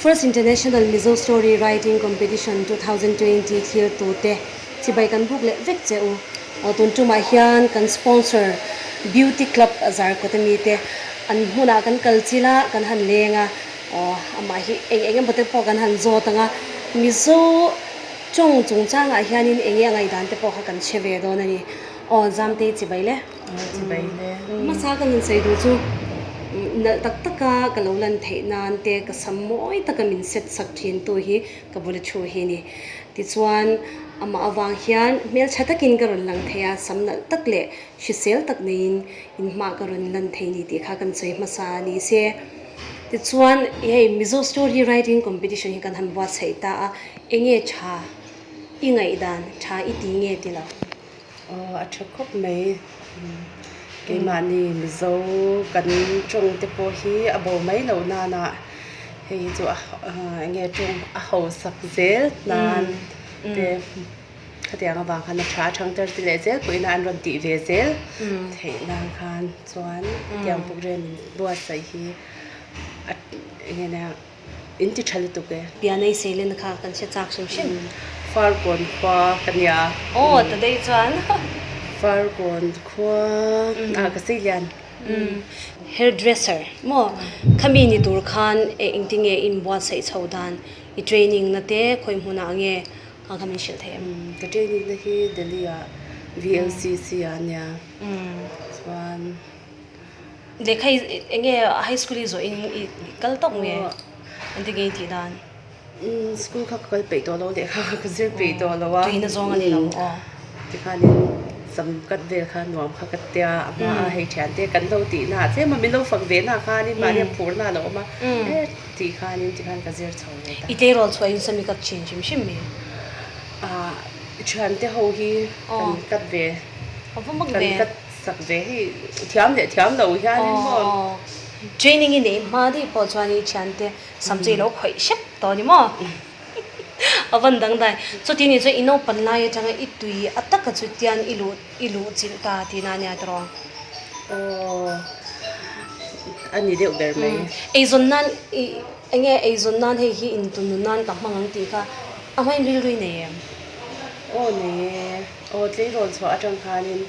First International Mizo Story Writing Competition 2020 thlir tute chibai kan buk leh vek che u. Aw tun tumah hian kan sponsor Beauty Club Zarkawt ami te an hmunah kan kal chil a, kan han leng a, aw amah hi eng eng emaw te pawh kan han zawt ang a, Mizo tawng chungchangah hianin eng nge a ngaihdan te pawh kha kan hre ve dawn a ni. Aw Zamtei chibai le. Chibai le. Hmasa kan han sawi duh chu nalh tak taka ka lo lan theih nan te ka sam mawi taka min set sak thin tu hi ka bula thu hi a ni. Tichuan amah avang hian hmeltha takin ka rawn lang thei a, sam nalh tak leh hrisel tak neiin inhma ka rawn lan thei ni tih kha kan sawi hmasa a ni se. Tichuan hei Mizo Story Writing Competition hi kan han buatsaih ta a, enge tha i ngaihdan tha i ti nge ti lo? Aw a tha khawp mai. Keimahni Mizo kan tawng te pawh hi a bo mai loh nana hei hi chu eng nge tawng a hausak zel nan te khatiang avang khan a tha a thangter ti leh zel pawhin an rawn tih ve zel theih nan khan chuan hetiang program buatsaih hi a eng nge nia. In ti tha lutuk e. Pianei Seilen kha kan hre chak hrim hrim. Farkawn khua ka nia. Aw ta daih chuan. Farkawn khua ah ka sei lian. Hairdresser maw khami ni tur khan engtinge in buatsaih chho dan i training na te khawi hmunah nge kha kha min hrilh thei em? Ka training na hi Delhi ah VLCC ah nia chuan. Lehkha hi eng nge high school hi zawh in i kal tawp nge an ti nge i tih dan? School kha ka kal peih tawh lo lehkha kha ka zir peih tawh lo a. Tuina zawng a ni lo aw. Tikhanin sam kat vel kha nuam kha ka tia a hma a hei thian te kan lo tih na ah tlem a min lo fak ve na khanin mahni a phur na a lo awm a e tih khanin tikhan ka zir chho ve ta. I tleirawl chhuah in sam i kat thin hrim hrim mai. Ah thian te ho hi kan kat ve. Kan kat Sak ve hei thiam leh thiam lo hianin maw. Training i neih hma daih pawh chuan i thiante sam chu i lo khawih hrep tawh a ni maw? A van dang dai. Chuti ni chuan i naupan lai atanga i tui a taka chu tian i luh i luh chilh ta tihna a nia tawh. Aw a ni deuh ber mai. Eizawn nan i eng nge eizawn nan hei hi intunun nan ka hmang ang tih kha a hmain rilru i nei em? Aw nei e. Aw tleirawl chhuah atang khanin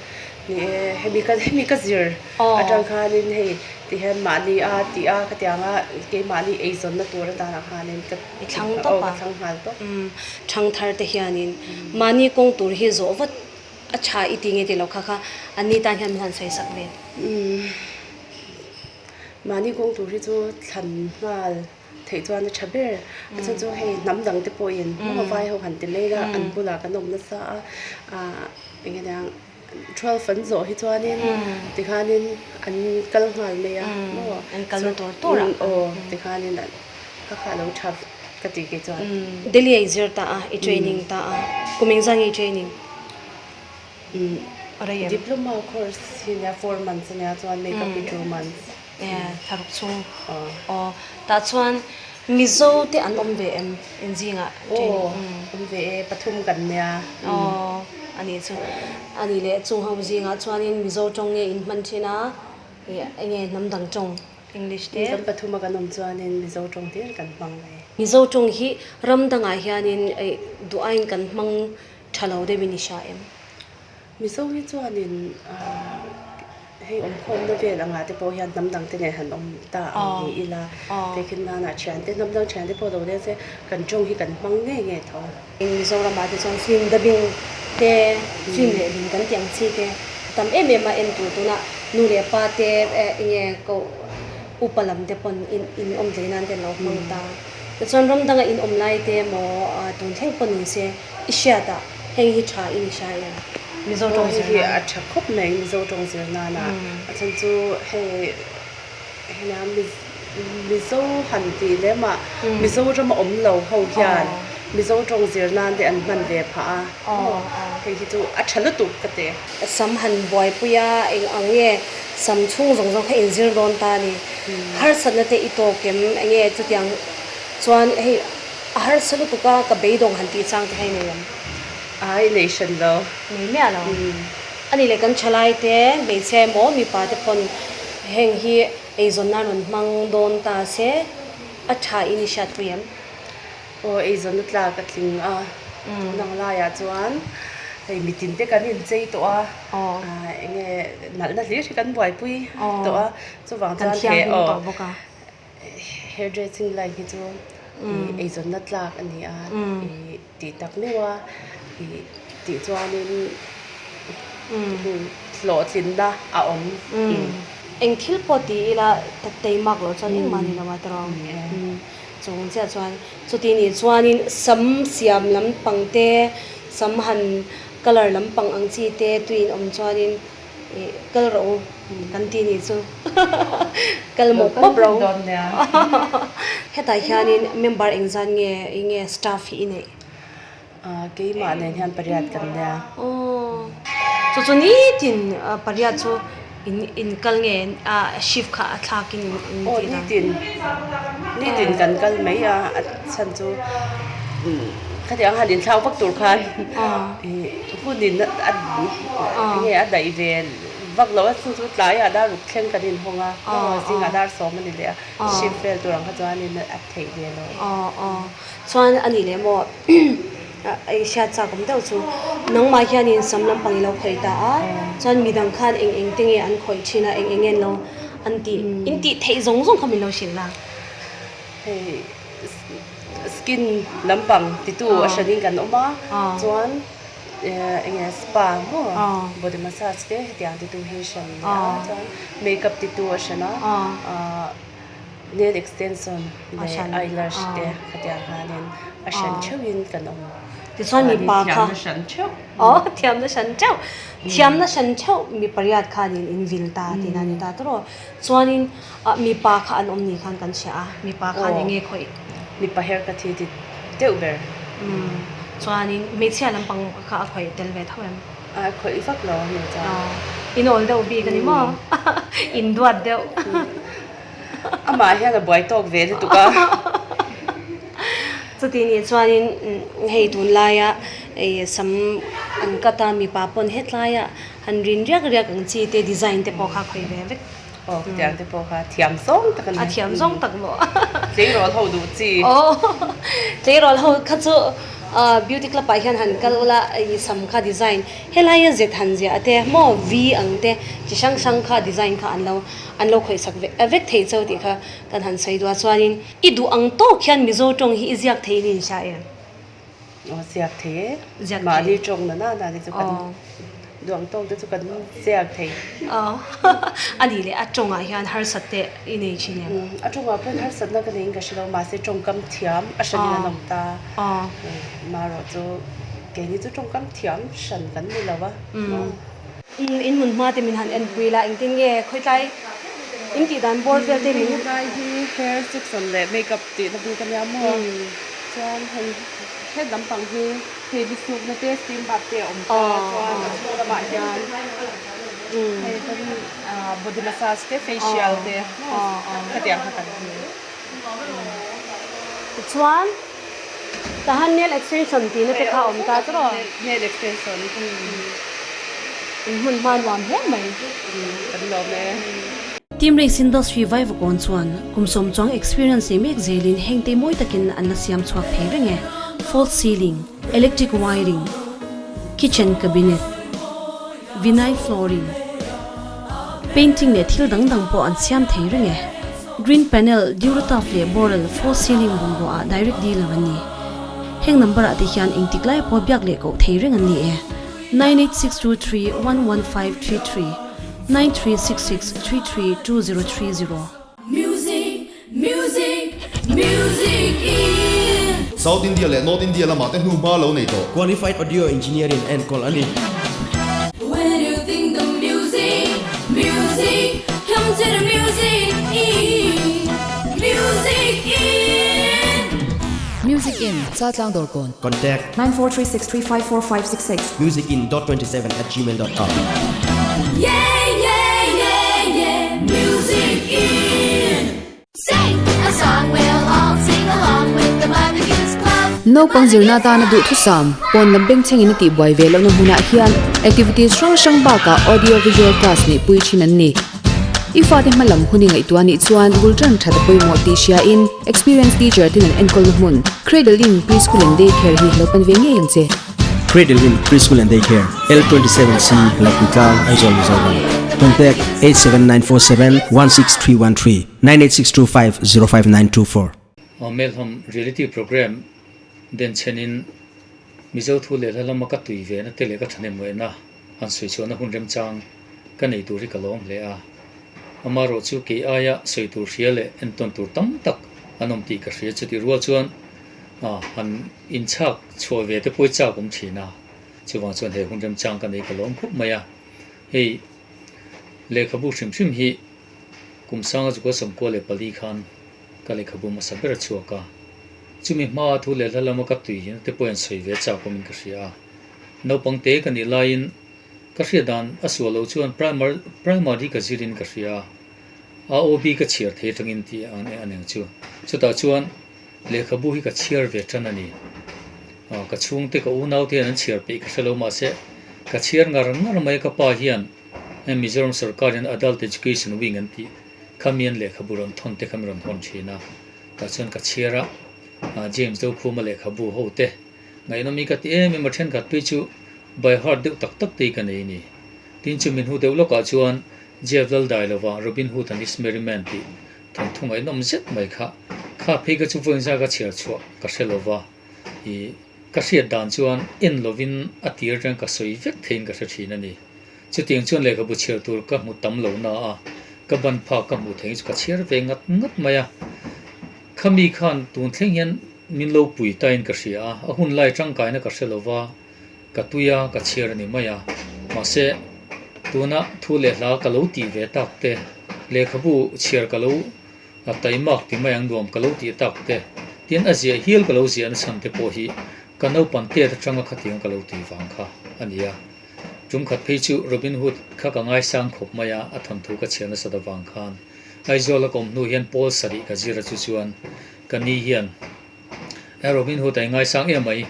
ni e hemi ka hemi ka zir atang khanin hei ti hian mahni a tih a khatiang a keimahni eizawnna tur atanah khanin ka I thlang tawp a ka thlang nghal tawp. Thang thar te hianin mahni kawng tur hi zawh vat a tha i ti nge tih lo kha kha anni tan hian min han sawi sak ve. Mahni kawng tur hi chu thlan nghal. Theih chuan a tha ber. A chhan chu hei hnam dang te pawhin maw vai ho han ti mai la an bulah kan awm nasa a, ah eng nge niang 12 an zawh hi chuanin tikhanin an kal nghal mai a maw an kalna tur tur ah aw tikhanin kha kha a lo tha ka ti kei chuan. Delhi ah i zir ta a, i training ta a, kum engzah nge i training? Diploma course hi nia 4 months ania chuan makeup hi 2 months. Tharuk chhung aw tah chuan Mizo te an awm ve em in zingah training aw awm ve e pathum kan nia aw ani chu ani leh chung ho zingah chuanin Mizo tawng nge in hman thin a eng nge hnam dang tawng English te kan pathum a kan awm chuanin Mizo tawng hlir kan hmang mai. Mizo tawng hi ram dangah hianin duh aiin kan hmang tha lo deuhin i hria em? Mizo hi chuanin hei awmkhawmna vel angah te pawh hian hnam dang te nen han awm ta ang ni ila tehkhin nanah thiante hnam dang thiante pawh lo leng se kan tawng hi kan hmang ngei ngei tho. Mizoramah te chuan film dubbing te film leh lim kan tih ang chi te a tam em em a en tur tunah nu leh pa te eng nge koh upa lam te pawn in awm tlei nan te an lo hmang ta. Tichuan ram danga in awm lai te emaw tun thleng pawh ni se i hriat ah Hei hi tha i ni hria em? Mizo tawng zir nan. Hei hi a tha khawp mai Mizo tawng zir nan a. A chhan chu hei hena Mizo han tih lem ah Mizoram a awm lo ho hian Mizo tawng zir nan te an hman ve phah a. Hei hi chu a tha lutuk ka ti. Sam han buaipui a eng ang nge sam chhung zawng zawng kha inzir dawn ta a ni. Harsatna te i tawk em? Eng nge chutiang chuan hei. A harsa lutuk a, ka beidawng han tih chang te kha i nei em? Ai, nei hran lo. Nei miah lo. A nih leh kan thalai te, hmeichhia emaw mipa te pawn heng hi eizawn nan rawn hmang dawn ta se, a tha in i hriatpui em? Aw eizawnna tlak a tling a, tun ang laiah chuan hei mitin te kan inchei tawh a, eng nge nalhna hlir hi kan buaipui tawh a, chuvang chuan he aw hair dressing line hi chu eizawnna tlak a ni a, ih tih tak meuh a, ih tih chuanin hlawhtlinna a awm. Eng thil pawh ti ila teimak loh chuan engmah ni lo a tawrh. Chung chiah chuan chuti nih chuanin sam siam lampang te, sam han colour lampang ang chi te tuiin awm chuanin ih kal rawh u kan ti nih chu kal mawp mawp rawh u. Hetah hianin member engzat nge eng nge staff hi i neih? Keimah nen hian pariat kan nia. Aw, chu chu nitin pariat chu in in kal nge a shift kha a thlak in in Aw tih dan. nitin nitin kan kal mai a, a chhan chu khatiang han inthlak vak tur khan ih hunin a enge a daih ve vak loh a chu chu tlaiah dar ruk thleng kan inhawng a, zingah dar sawm a ni leh a, shift vel tur ang kha chuanin a theih ve lo. Aw aw. Chuan a nih leh maw i hriat chak awm deuh chu nangmah hianin sam lampang i lo khawih ta a, chuan midang khan eng eng te nge an khawih thin a, eng eng nge an lo an tih in tih theih zawng zawng kha min lo hrilh la. Hei skin lampang titu a hranin kan awm a, chuan eng nge spa maw body massage te hetiang titu hi hran a ni a, chuan makeup titu a hran a. Nail extension leh eyelash te khatiang khanin a hran theuhin kan awm. Tichuan mipa kha Thiamna hran theuh. Aw thiamna hran theuh. Thiamna hran theuh mi pariat khanin in vil ta tihna a ni ta tawrh aw. Chuanin mipa kha an awm ni khan kan hria a, mipa khan eng nge khawih? Mipa hair cut hi ti deuh ber. Chuanin hmeichhia lampang kha a khawih tel ve tho em? A khawih vak lo a ni chuan. In awl deuh bik a ni maw? In duat deuh. Amah hian a buai tawk ve lutuk a. Chuti nih chuanin hei tunlaia sam an cut a mipa pawn hetlaia han rin riak riak ang chi te design te pawh kha khawih ve vek. Aw khatiang te pawh kha thiam zawng tak a ni. A thiam zawng tak maw? Tleirawl ho duh chi. Aw tleirawl ho kha chu beauty club ah hian han kal ula i sam kha design helaia zet han ziah te maw V ang te chi hrang hrang kha design kha an lo an lo khawih sak vek thei chauh tih kha kan han sawi duh a chuanin i duh ang tawk hian Mizo tawng hi i ziak thei in i inhria em? Aw ziak thei e. Ziak thei. Mahni tawng na na na te chu kan duh ang tawk te chu kan ziak thei. Aw a nih leh a tawngah hian harsat te i nei thin em? A tawngah pawhin harsatna ka neiin ka hre lo mahse tawngkam thiam a hranin an awm ta. Marawh chu keini chu tawngkam thiam hran kan ni lo a. In hmun hma te min han enpui la engtin nge khawitlai in tih dan bawr vel te min. Helai hi hair section leh makeup tihna bik ania maw chuan hei het lampang hi hei lusukna te steam bath te a awm ta chuan a chhung lamah hian hei kan body massage te facial te hetiang kha kan ti. Tichuan tahan nail extension tihna te kha a awm ta tawh. Nail extension. In hmun hma nuam hle mai. Kan lawm e. Team Race Industry Vaivakawn chuan kum sawm chuang experience nei mek zelin heng te mawi takin an la siam chhuak thei reng e. False ceiling, electric wiring, kitchen cabinet, vinyl flooring, painting leh thil dang dang pawh an siam thei reng e. Green panel, Durotaf leh Boral false ceiling bungrua ah direct dealer an ni. Heng number ah te hian engtik lai pawh biak leh koh thei reng an ni e. 9862311533 9366332030. Music, music, music in. South India leh North India lamah te hnuhma lo nei tawh. Qualified Audio Engineer in enkawl a ni. When you think the music, music, come to the music in, music in. Music in, Chaltlang Dawrkawn. Contact. 9436354566. Musicin dot 27 at gmail dot com. Yeah, yeah, yeah, yeah, music in. Sing a song we'll all sing along with the Mother Goose Club. Naupang zirna atana duhthusam, pawn lam bengchhengin a tihbuai ve lohna hmunah hian activities hrang hrang bakah audio visual class neihpui thin an ni. I fate hma lam hun i ngaihtuah nih chuan bul tan that a pawimawh tih hriain experienced teacher ten an enkawlna hmun Cradle Inn Preschool and Day Care hi lo pan ve ngei ang che. Cradle Inn Preschool and Day Care, L27C, Lapuitlang, Aizawl, Mizoram. Contact 87947 16313 98625 05924. Melham Reality Programme denchhenin Mizo thu leh hla lama ka tui ve na te leh ka thahnem ngaihna han sawi chhuahna hun remchang ka nei tur hi ka lawm hle a. Amaherawh chu kei aia sawi tur hria leh entawn tur tam tak an awm tih ka hria chutih rual chuan han inchhak chhuah ve te pawh hi chak awm thin a, chuvang chuan he hun remchang ka nei ka lawm khawp mai a. Hei lehkhabu hrim hrim hi kum sanga chukua 94 khan ka lehkhabu hmasa ber a chhuak a, chumi hmaa thu leh hla lama ka tui hian te pawhin sawi ve chak awmin ka hria a. Naupang te ka nih laiin ka hriat dan a suah loh chuan primer primary ka zirin ka hria a, AOB ka chhiar thei atangin tih a eng chu. Chutah chuan lehkhabu hi ka chhiar ve tan a ni. Ka chhungte ka unau te hian an chhiar peih ka hre lo mahse ka chhiar ngar ngar mai a ka pa hian Mizoram sorkar hian Adult Education Wing an tih kha mi an lehkhabu rawn thawn te kha mi rawn hawn thin a, tah chuan ka chhiar a, James Dokhuma lehkhabu ho te ngaihnawm hi ka ti em em a, thenkhat phei chu by heart deuh tak tak te hi ka nei a ni. Tin chu min hnu deuh lawkah chuan Jeff Laldailova Robin Hood and His Merry Men tih thawnthu ngaihnawm zet mai kha, kha phei kha chu vawiin zai ka chhiar chhuah ka hre lova, ih ka hriat dan chuan en lovin a tir atang ka sawi vek theiin ka hre thin a ni. Chutiang chuan lehkhabu chhiar tur ka hmu tam lo na a, ka ban phak ka hmuh theih chu ka chhiar ve ngat ngat mai a. Khami khan tun thleng hian min lo pui tain ka hria a, a hun lai tangkaina ka hre lo va, ka tui a, ka chhiar a ni mai a. Mahse, tuna thu leh hla ka lo tih ve tak te, lehkhabu chhiar ka lo taimak ti mai ang nuam ka lo tih tak te, tin a ziah hial ka lo ziah nachhan te pawh hi ka naupang tet atanga khatiang ka lo tui vang kha a ni a. Tum khat phei chu Robin Hood kha ka ngaisang khawp mai a, a thawnthu ka chhiar nasat avang khan. Aizawl a kawm hnu hian Paul sarih ka zir a chu chuan ka ni hian He Robin Hood a i ngaisang em mai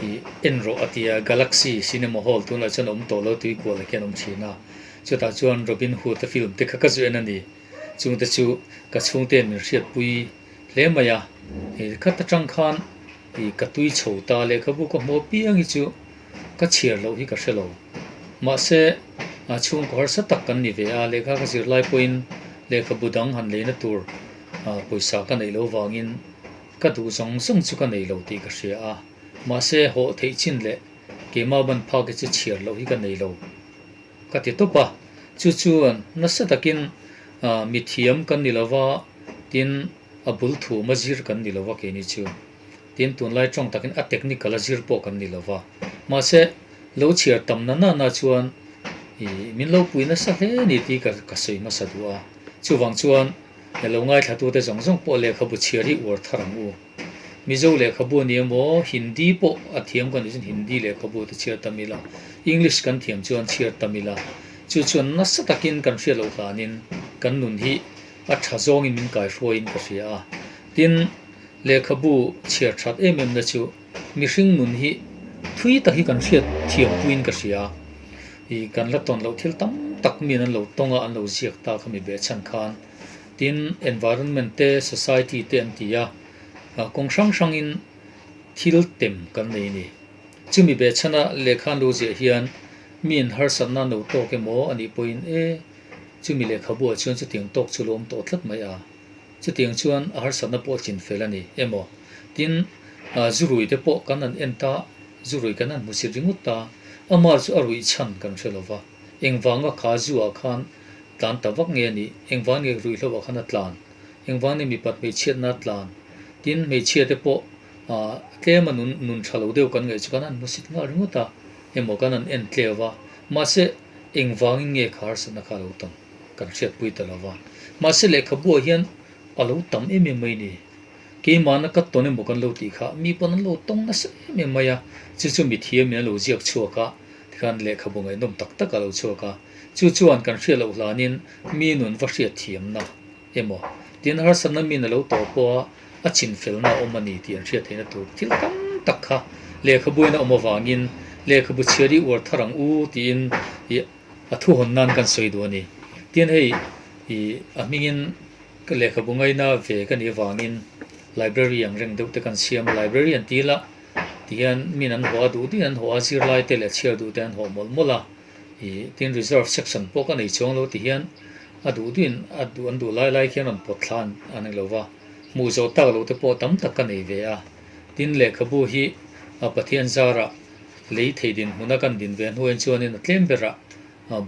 i en rawh a ti a, Galaxy Cinema Hall tunah chuan a awm tawh lo tui kual ah khian a awm thin a, chutah chuan Robin Hood a film te kha ka zu en a ni. Chungte chu ka chhungte'n min hriatpui hle mai a, khat atang khan i ka tui chho ta lehkhabu ka hmu apiang hi chu Ka chhiar loh hi ka hre lo. Mahse, a chhungkaw harsa tak kan ni ve a, lehkha ka zir lai pawhin lehkhabu dang han leina tur pawisa ka neih loh vangin ka duh zawng zawng chu ka nei lo tih ka hria a. Mahse, hawh theih chin leh keimah ban phak hi chu chhiar loh hi ka nei lo ka ti tawp a. Chu chuan nasa takin mithiam kan ni lova, tin a bul thuma zir kan ni lova keini chu. Tin, tunlai tawng takin a technical a zir pawh kan ni lo va. Mahse, lo chhiar tam na na na chuan ih min lo pui nasa hle a ni tih ka ka sawi hmasa duh a. Chuvang chuan he lo ngaithlatute zawng zawng pawh lehkhabu chhiar hi uar thar ang u. Mizo lehkhabu a ni emaw, Hindi pawh a thiam kan nih chuan Hindi lehkhabu te chhiar tam ila, English kan thiam chuan chhiar tam ila. Chu chuan nasa takin kan hriat loh hlanin kan nun hi a tha zawngin min kaihruaiin ka hria a. Tin, Lehkhabu chhiar that em em na chu mihring nun hi thui tak hi kan hriat thiam puiin ka hria. Ih kan la tawn loh thil tam tak miin an lo tawng a, an lo ziak ta kha mi behchhan khan. Tin, environment te, society te an ti a, kawng hrang hrangin thil tem kan nei a ni. Chumi behchhana lehkha an lo ziah hian miin harsatna an lo tawk emaw a nih pawhin e, chumi lehkhabuah chuan chutiang tawk chu lo awm tawh tlat mai a. Chutiang chuan a harsatna pawh chin fel a ni emaw? Tin, zurui te pawh kan han en ta, zurui kan han hmusit ringawt ta, amah chu a ruih chhan kan hre lo va, engvanga kha zu ah khan tlan ta vak nge a nih, engvang nge ruihhlo ah khan a tlan, engvang nge mipat hmeichhiatna a tlan, tin hmeichhia te pawh tlem a nun nun tha lo deuh kan ngaih chu kan han hmusit nghal ringawt a emaw kan han en tleu va, mahse engvangin nge kha harsatna kha a lo tam? Kan hriatpui ta lo va. Mahse lehkhabuah hian a lo tam em em mai ni. Keimahna ka tawn emaw kan lo tih kha mi pawn an lo tawng nasa em em mai a, chu chu mithiamin an lo ziak chhuak a, tikhan lehkhabu ngaihnawm tak tak a lo chhuak a. Chu chuan kan hriat loh hlanin mi nun va hriat thiamna emaw tin harsatna min a lo tawh pawha a chinfelna a awm a ni tih an hriat theihna tur thil tam tak kha lehkhabuin a awm avangin lehkhabu chhiar i uar thar ang u tiin ih A thu hawn nan kan sawi duh a ni. Tin hei Ih a hmingin ka lehkhabu ngaina ve ka nih avangin library ang reng deuh te kan siam a, library an ti ila tihian min an hawh a duh duhin an hawh a, zirlai te leh chhiar duh te an hawh mawlh mawlh a. Ih tin reserve section pawh ka nei chuang lo tihian a duh duhin a duh an duh lai lai khian rawn pawt thla a ni lo va, hmuh zawh tak loh te pawh tam tak ka nei ve a. Tin lehkhabu hi a Pathian zarah lei thei dinhmuna kan din ve hnuaiin chuanin a tlem berah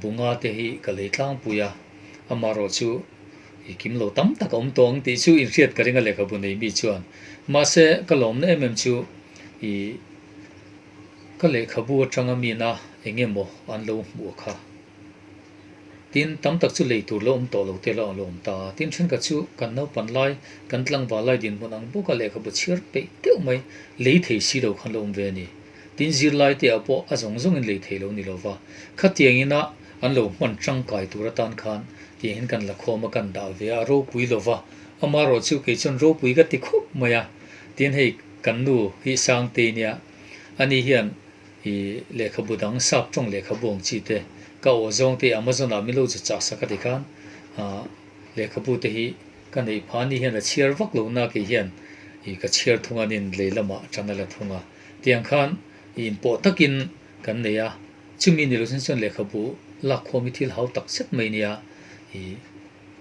bunga te hi ka lei tlangpui a, amaherawh chu i kim lo tam tak a awm tawh ang tih chu inhriat ka ring a lehkhabu nei mi chuan. Mahse ka lawmna em em chu i ka lehkhabu atanga mina eng emaw an lo hmuh kha. Tin, tam tak chu lei tur lo awm tawh lo te lo awm ta a. Tin, thenkhat chu kan naupan lai, kan tlangval lai dinhmun ang bawka lehkhabu chhiar peih deuh mai lei thei si lo khan lo awm ve a ni. Tin, zirlai te ah pawh a zawng zawngin lei thei lo ni lo va. Khatiang ina an lo hman tangkai tur atan khan tiang hian kan la khawm a, kan dah ve a, a ropui lo va. Amaherawh chu kei chuan ropui ka ti khawp mai a. Tin, hei kan nu hi Sangtei nia, ani hian I lehkhabu dang sap tawng lehkhabu ang chi te ka awh zawng te Amazon ah min lo zu chah sak a ti khan ah lehkhabu te hi ka neih phah ni hian a chhiar vak lo na kei hian i ka chhiar thung a nin lei lamah tan a la thung a tiang khan i inpawh takin kan nei a chumi ni lo chuan chuan lehkhabu lakkhawm hi thil hau tak zet mai nia i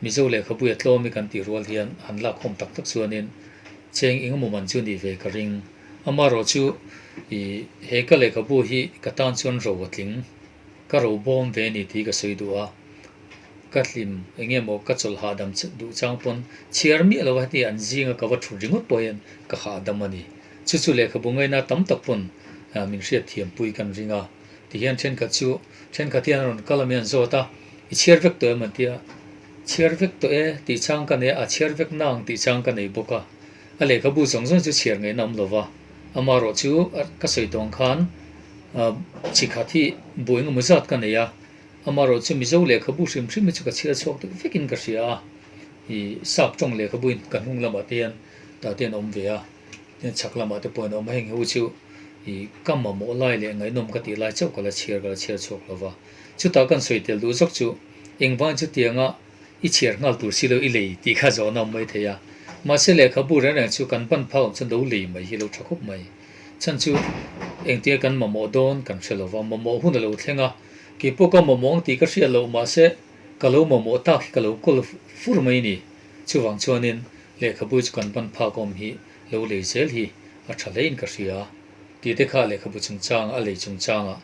Mizo lehkhabu a tlawm i kan tih rual hian han lakkhawm tak tak chuanin cheng engemaw man chu nih ve ka ring. Amaherawh chu i he ka lehkhabu hi ka tan chuan ro a tling, ka ro bawm ve ni tih ka sawi duh a, ka hlim eng emaw ka chawlh hahdam duh chang pawn chhiar miah lo a heti an zinga ka va thut ringawt pawh hian ka hahdam a ni. Chu chu lehkhabu ngaina tam tak pawn min hriatthiampui kan ring a. Tihian thenkhat chu thenkhat hian a rawn kal a mi an zawt a, i chhiar vek tawh em an ti a, chhiar vek tawh e tih chang ka nei a, a chhiar vek nang tih chang ka nei bawk a, a lehkhabu zawng zawng chu chhiar ngaihna awm lo va, amaherawh chu ka sawi tawh ang khan chi khat hi bu engemaw zat ka nei a, amaherawh chu Mizo lehkhabu hrim hrim hi chu ka chhiar chhuak deuh vekin ka hria a, ih sap tawng lehkhabu in ka hnung lamah te hian tah te hian a awm ve a. Tin chhak lamah te pawhin a awm a, heng ho chu ih ka mamawh lai leh ngaihnawm ka tih lai chauh ka la chhiar ka la chhiar chhuak lo va. Chutah kan sawi tel duh zawk chu engvang chutianga i chhiar nghal tur si lo i lei tih kha zawhna awm mai thei a. Mahse lehkhabu reng reng chu kan ban phak awm chuan lo lei mai hi lo tha khawp mai. Chhan chu engtia kan mamawh dawn kan hre lo va, mamawh hun a lo thleng a, keipawh ka mamawh ang tih ka hriat loh mahse ka lo mamawh tak hi ka lo kawl fur mai ni. Chuvang chuanin lehkhabu chu kan ban phak awm hi lo lei zel hi a tha hlein ka hria tih te kha lehkhabu chungchang a lei chungchangah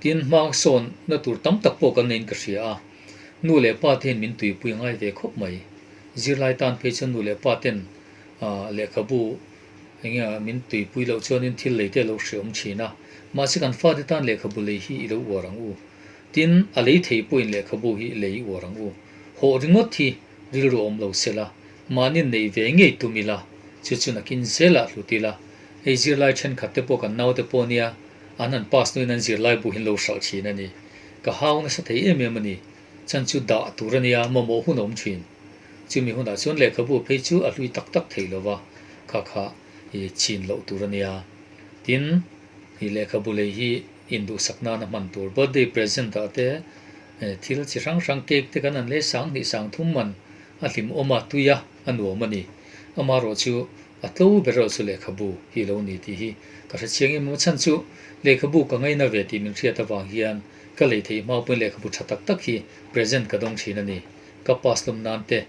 tin hma sawn na tur tam tak pawh kan neiin ka hria a, nu leh pa te hian min tuipui a ngai ve khawp mai. Zirlai tan phei chuan nu leh pa ten lehkhabu eng nge min tuipui loh chuanin thil lei te a lo hreawm thin a, mahse kan fate tan lehkhabu lei hi i lo uar ang u. Tin, a lei thei pawhin lehkhabu hi lei uar ang u. Hawh ringawt hi rilru awm lo sela, mahni neih ve ngei tum ila, chu chu nakin zelah hlut ila, hei zirlai thenkhat te pawh kan naute pawh nia, an han pass hnuin an zirlai bu hin lo hralh thin a ni. Ka hau nasa thei em em a ni. Chan chu dah tur a nia, mamawh hun a awm thin. Chumi hunah chuan lehkhabu phei chu a hlui tak tak thei lova, kha kha i chin loh tur a nia. Tin, i lehkhabu lei hi induhsak nana hman tur birthday present ah te thil chi hrang hrang cake te kan han lei 2000 3000 man a hlim awm a tui a a nuam a ni. Amaherawh chu a tlo ber erawh chu lehkhabu hi lo ni tih hi ka hre chiang em em a chhan chu lehkhabu ka ngaina ve tih min hriat avang hian ka lei theih hma pawhin lehkhabu tha tak tak hi present ka dawng thin a ni. Ka pass lawm nan te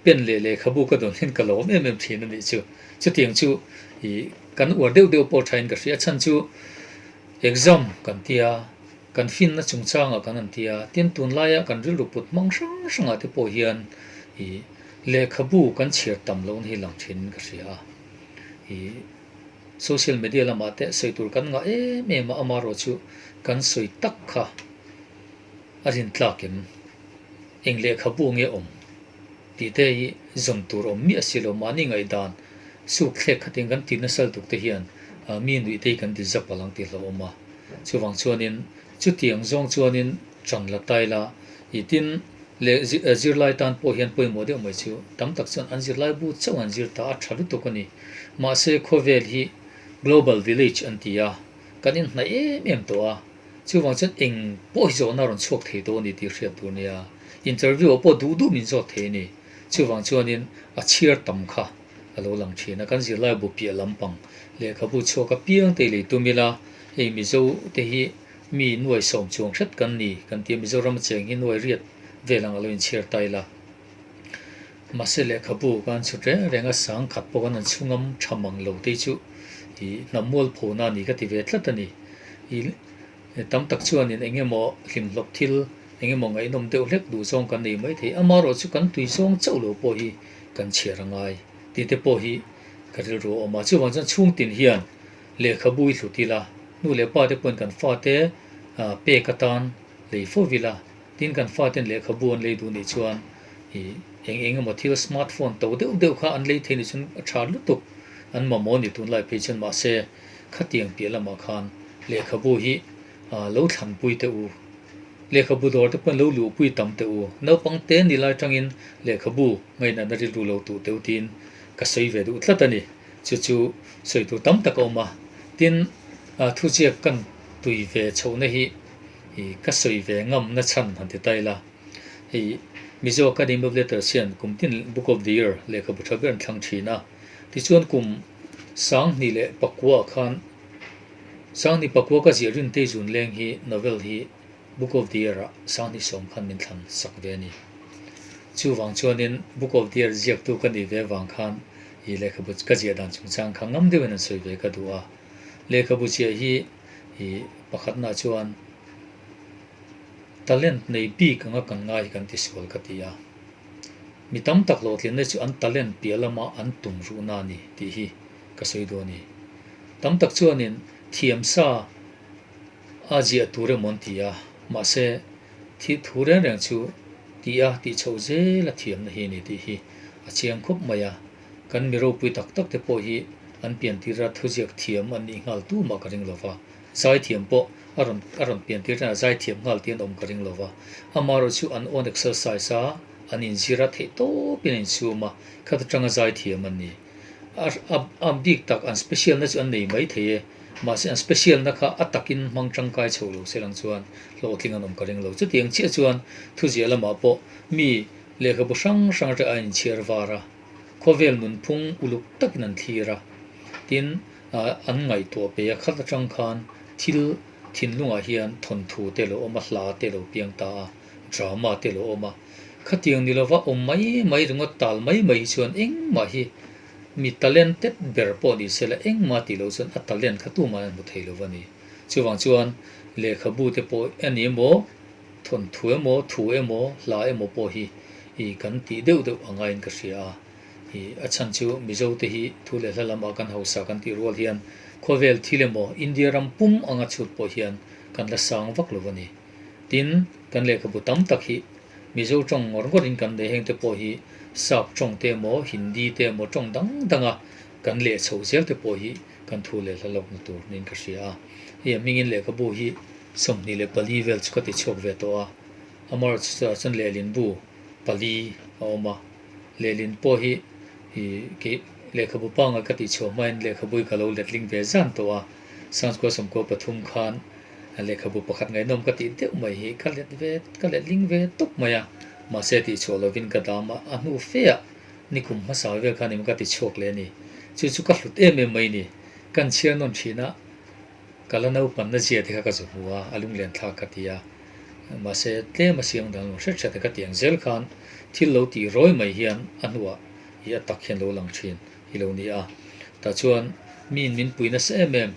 pen leh lehkhabu ka dawn hian ka lawm em em thin a nih chu. Chutiang chu ih kan uar deuh deuh pawh thain ka hria a chhan chu Exam kan ti a, kan finna chungchangah kan han ti a, tin tunlaia kan rilru put hmang hrang hrangah te pawh hian ih lehkhabu kan chhiar tam lohna hi lang thinin ka hria a. Ih social media lamah te sawi tur kan ngah em em a, amaherawh chu kan sawi tak kha a rintlak em? Eng lehkhabu nge awm? Tih te hi zawn tur awm miah si lo, mahni ngaihdan suk thlek khatin kan ti nasa lutuk te hian mi nuih te hi kan ti zap alang tih hlauhawm a. Chuvang chuanin chutiang zawng chuanin ṭan la tai la i tin leh zirlai tan pawh hian pawimawh deuh mai chu tam tak chuan an zirlai bu chauh an zir ta a ṭha lutuk a ni. Mahse khawvel hi global village an ti a, kan inhnaih em em tawh a. Chuvang chuan eng pawh hi zawhna a rawn chhuak thei dawn a ni tih hriat tur a nia. Interview ah pawh duh duh min zawt thei a ni. Chuvang chuanin a chhiar tam kha a lo lang thin a. Kan zirlai bu piah lampang lehkhabu chhuak apiang te i lei tum ila, hei Mizo te hi mi nuai sawm chuang hret kan ni kan tia Mizoram a cheng hi nuai riat vel ang a lo inchhiar ta ila. Mahse lehkhabu kan chhut reng reng a sang khat pawh kan han chhungam tha mang lo te chu ih hnam mualphona a ni ka ti ve tlat a ni. Ih tam tak chuanin eng emaw hlimhlawp thil eng emaw ngaihnawm deuh hlek duh zawng kan nei mai thei. Amaherawh chu kan tui zawng chauh lo pawh hi kan chhiar a ngai tih te pawh hi ka rilru a awm a. Chuvang chuan chhungtin hian lehkhabu i hlut ila, nu leh pa te pawhin kan fate pek atan lei fo ila, Tin kan faten lehkhabu an lei duh nih chuan ih eng eng emaw thil smart phone to deuh deuh kha an lei thei nih chuan a tha lutuk an mamawh a ni tunlai phei chuan mahse khatiang piah lamah khan lehkhabu hi ah lo thlanpui teh u lehkhabu dawr te pawhin lo luhpui tam teh u naupang te ni lai tangin lehkhabu ngainatna rilru lo tuh teh u tiin ka sawi ve duh tlat a ni chu chu sawi tur tam tak a awm a tin ah thuziak kan tui ve chhohna hi. I ka sawi ve ngam na chhan han ti ta ila. Hei Mizo Academy of Letters hian kum tin Book of the Year lehkhabu tha ber an thlang thin a. Tichuan kum 2009 ah khan 2009 ka ziah Rintei Zunleng hi novel hi Book of the Year ah 2010 khan min thlan sak ve a ni. Chuvang chuanin Book of the Year ziaktu ka nih ve vang khan i lehkhabu ka ziah dan chungchang kha ngam deuhin an sawi ve ka duh a. Lehkhabu ziah hi I pakhatna chuan talent nei bik anga kan ngai hi kan ti sual ka ti a. Mi tam tak hlawhtlinna chu an talent piah lama an tum ruhna a ni tih hi ka sawi duh a ni. Tam tak chuanin thiam sa a ziah tur emaw an ti a, mahse thi thu reng reng chu tih a tih chhoh zel a thiamna hi a ni tih hi a chiang khawp mai a. Kan mi ropui tak tak te pawh hi an piantir a thuziak thiam an nih nghal tu mah ka ring lo va, zaithiam pawh a rawn a rawn piantir tana zaithiam nghal tih an awm ka ring lo va. Amaherawh chu an own exercise a, an inzir a theih tawpin an insum a, khat atanga zaithiam an ni. A a a bik tak an special na chu an nei mai thei e, mahse an special na kha a takin hmang tangkai chho lo se lang chuan hlawhtling an awm ka ring lo. Chutiang chiah chuan thuziah lamah pawh mi lehkhabu hrang hrang atanga a inchhiar var a. Khawvel nunphung uluk takin an thlir a, tin an ngaihtuah pe a, khat atang khan thil thinlungah hian thawnthu te lo awm a, hla te lo piang ta a, drama te lo awm a. Khatiang ni lova awm mai mai ringawt tal mai mai hi chuan engmah hi mi talented ber pawh ni se la engmah tih loh chuan a talent kha tumah an hmu thei lo va ni. Chuvang chuan lehkhabu te pawh a ni emaw, Thawnthu emaw, thu emaw, hla emaw pawh hi i kan tih deuh deuh a ngaiin ka hria a. I a chhan chu Mizo te hi thu leh hla lamah kan hausa kan tih rual hian khawvel thil emaw India ram pum anga chhut pawh hian kan la sang vak lo a ni. Tin, kan lehkhabu tam tak hi Mizo tawng ngawr ngawrin kan nei heng te pawh hi Sap tawng te emaw, Hindi te emaw tawng dang danga kan leh chho zel te pawh hi kan thu leh hla lawkna tur niin ka hria a. Hei a hmingin lehkhabu hi 24 vel chu ka ti chhuak ve tawh a, a March chutah chuan lehlin bu pali a awm a, lehlin pawh hi ih kei lehkhabu pangngai ka tih chhuah hmain lehkhabu hi ka lo letling ve zan tawh a, Sangchukua 13 khan lehkhabu pakhat ngaihnawm ka tih deuh mai hi ka let ve ka letling ve tawp mai a, mahse tih chhuah lovin ka dam a, a hnu fe ah nikum hmasa vel khan eng ka ti chhuak leh a ni, chu chu ka hlut em em mai a ni, kan chhiar nawn thin a. Ka la naupanna zia te kha ka zu hmu a, a lunglen thlak ka ti a. Mahse, tlem a siam dan lo hret hret a ka ti ang zel khan thil lo tih rawi mai hian a hnuah i a tak hian lo lang thin hi lo ni a. Tah chuan miin min pui nasa em em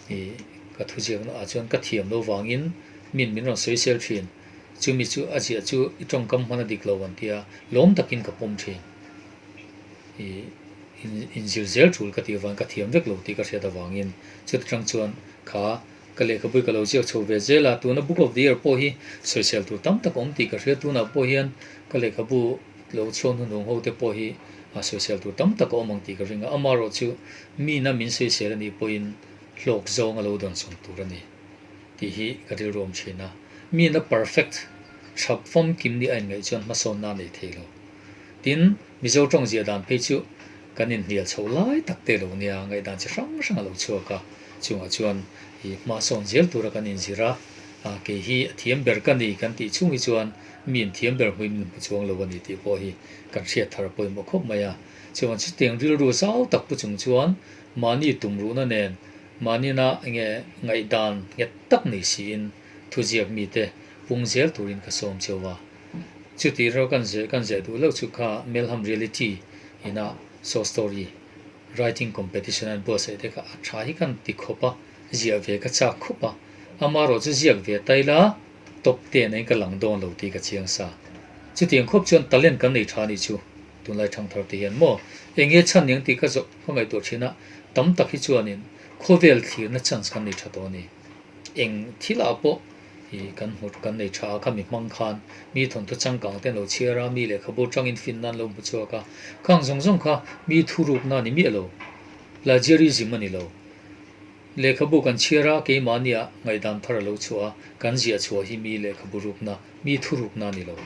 i ka thuziakna ah chuan ka thiam lo vangin miin min rawn sawisel thin. Chumi chu a ziah chu i tawngkam hman a dik lo an ti a, lawm takin ka pawm thin. I inzir zel tul ka tih avangin ka thiam vek lo tih ka hriat avangin chuta tang chuan kha ka lehkhabu hi ka lo ziak chho ve zel a, tuna Book of the Year pawh hi sawisel tur tam tak a awm tih ka hria, tunah pawh hian ka lehkhabu lo chhuak hnuhnung ho te pawh hi sawisel tur tam tak a awm ang tih ka ring a, amaherawh chu mina min sawisel a nih pawhin hlawk zawng a lo dawnsawn tur a ni tih hi ka rilru awm thin a, mina perfect tha famkim nih a inngaih chuan hmasawnna a nei thei lo. Tin, Mizo tawng ziah dan phei chu kan inhnial chhoh lai tak te lo nia, ngaihdan chi hrang hrang a lo chhuak a, chungah chuan i hma sawn zel tura kan inzir a, Kei hi a thiam ber ka ni kan tih chhung hi chuan mi in thiam ber hmuin min hmu chuang lo a ni tih pawh hi kan hriat thar a pawimawh khawp mai a. Chuan chutiang rilru zau tak pu chung chuan mahni tumruhna nen mahnina enge ngaihdan nghet tak nei siin thuziak mite pung zel turin ka sawm cheu a. Chuti ro kan zeh kan zeh duh loh chu kha Melham Reality ina short story writing competition an buatsaih te kha a tha hi kan ti khawp a, ziah ve ka chak khawp a, amarawh chu ziak ve ta ila top ten ain ka lang dawn lo tih ka chiang sa. Chutiang khawp chuan talent kan nei tha nih chu tunlai thangthar te hian maw eng nge chhan niang tih ka zawh ka ngaihtuah thin a, tam tak hi chuanin khawvel thlirna chance kan nei tha tawh a ni. Eng thil ah pawh i kan hmu kan nei tha a, khami hmang khan mi thawnthu changkang te an lo chhiar a, mi lehkhabu tangin finna an lo hmu chhuak a, khang zawng zawng kha mi thurukna a ni miah lo, plagiarism a ni lo. Lehkhabu kan chhiar a, keimahnia ngaihdan thar a lo chhuah a, kan ziah chhuah hi mi lehkhabu rukna, mi thurukna a ni lo.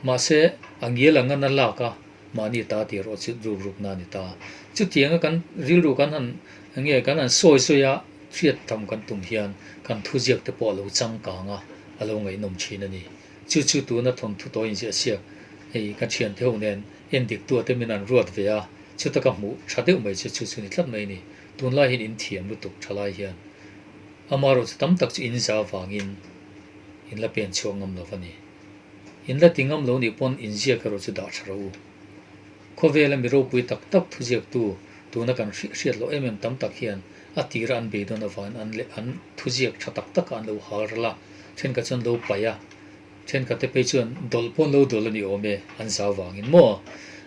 Mahse, a ngial anga na lak a, mahni ta tih erawh chu ruk rukna a ni ta. Chutianga kan rilru kan han nge kan han sawi sawi a, hriat tham kan tum hian kan thuziak te pawh a lo changkang a, a lo ngaihnawm thin a ni. Chu chu tuna thawnthu tawi inziah siak hei ka thiante ho nen endiktu te min an ruat ve a, chuta ka hmuh tha deuh mai chu chu chu ni tlat mai a ni. Tunlai hian in thiam lutuk tha lai hian amaherawh chu tam tak chu in za vangin in la pen chhuak ngam lo va ni. In la ti ngam lo nih pawn inziak erawh chu dah tha rawh u. Khawvela mi ropui tak tak thuziaktu tuna kan hriat loh em em tam tak hian a tira an beidawn avangin an leh an thuziak tha tak takah an lo hal ral a, thenkhat chuan lo paih a, thenkhat te phei chuan dawlh pawn lo dawlh a ni awm e, an zau vangin maw?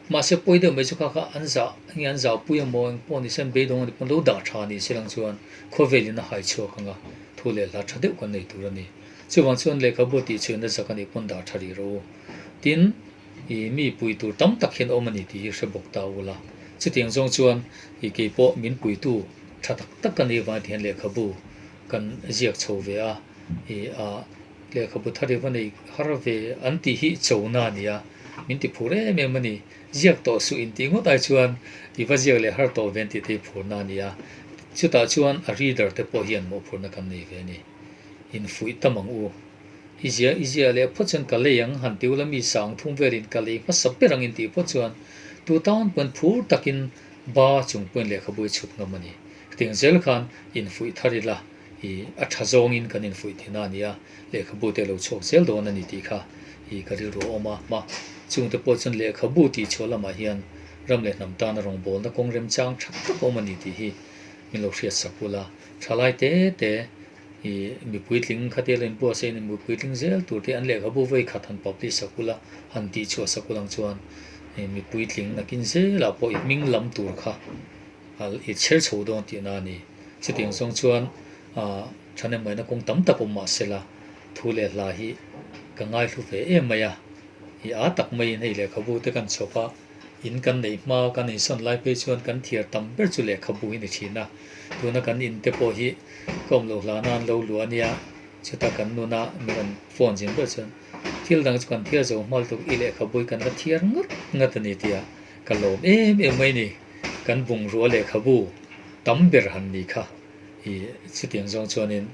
Mahse pawi deuh mai chu kha kha an zah nge an zahpui emaw eng pawh ni se an beidawng a nih pawn lo dah tha ni se lang chuan khawvelin a hai chhuak ang a, thu leh hla tha deuh kan nei tur a ni. Chuvang chuan lehkhabu tih chhuina zak a nih pawn dah tha rih rawh u. Tin, i mi pui tur tam tak hian awm a ni tih hi hre bawk ta ula. Chutiang zawng chuan i kei pawh min puitu tha tak tak ka nih avang ti hian lehkhabu kan ziak chho ve a, i a lehkhabu thar i va nei har ve an tih hi chona a ni a, min ti phur em em a ni. Ziak tawh suh intih ngawt ai chuan i va ziak leh har tawh ve an tih te hi phurna a ni a. Chutah chuan a reader te pawh hian mawhphurna kan nei ve a ni. Infuih tam ang u. I zia i zia leh phawt chuan ka lei ang han ti ula mi sang thum velin ka lei hmasa ber ang intih phawt chuan tu tan pawn phur takin ba chung pawhin lehkhabu i chhut ngam a ni. Hetiang zel khan infuih thar ila i a tha zawngin kan infuih tihna a ni a, lehkhabu te a lo chhuak zel dawn a ni tih kha i ka rilru a awm a. Ma chungte pawh chuan lehkhabu tih chhuah lamah hian ram leh hnam tana rawngbawlna kawng remchang tha tak a awm a ni tih hi min lo hriat sak ula. Thalai te te I mi puitling khatia lo inbuat se in mi puitling zel tur te an lehkhabu vawi khat han publish sak ula, han tih chhuah sak ul ang chuan i mi puitling nakin zelah pawh i hming lam tur kha i chher chho dawn tihna a ni. Chutiang zawng chuan ah thahnemngaihna kawng tam tak awm mah sela thu leh hla hi ka ngaihlu ve em mai a, i aa tak maiin hei lehkhabu te kan chhawp a, In kan neih hma kan insawn lai phei chuan kan thiar tam ber chu lehkhabu hi ni thin a, tuna kan in te pawh hi ka awm loh hlana an lo luah a nia, chuta kan nuna min rawn phone zin ber chuan thil dang chu kan thiar zo hma lutuk i lehkhabu hi kan la thiar ngat ngat a ni tia ka lawm em em mai ni, kan bungrua lehkhabu tam ber han ni kha i chutiang zawng chuanin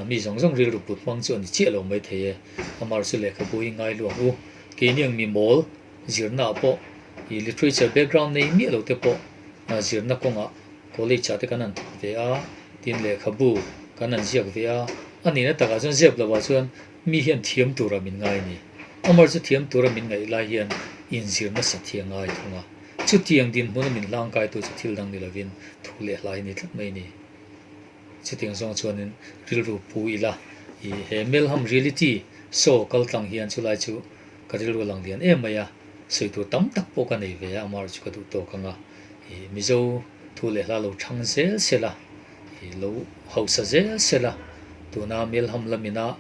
mi zawng zawng rilru put hmang chu a ni chiah lo maithei e, amar chu lehkhabu hi ngai luang u, keini ang mi mawl. Zirna ah pawh ih literature background nei miah lo te pawh zirna kawngah college ah te kan han thawk ve a, tin lehkhabu kan han ziak ve a, a nihna takah chuan zep lovah chuan mi hian thiam tura min ngai a ni. Amar chu thiam tura min ngaih lai hian inzir nasat hi a ngai thung a, chutiang dinhmuna min hlangkaitu chu thil dang ni lovin thu leh hlai a ni tlat mai a ni. Chutiang zawng chuanin rilru pu ila ih he Melham reality show kal tlang hian chulai chu ka rilru lang lian em mai a, sawi tur tam tak pawh ka nei ve a, amah chu ka duh tawk ang a, ih Mizo thu leh hla lo thang zel sela, ih lo hausa zel sela, tuna Melham lamina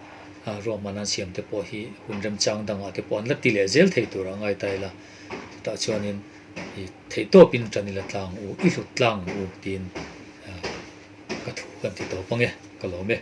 ruahman an siam te pawh hi hun remchang dangah te pawh an la ti leh zel thei tur a ngai ta ila, chutah chuanin ih theihtawpin tan ila tlang u, i hlut tlang u tiin. Ka thu kan ti tawp ang e, ka lawm e.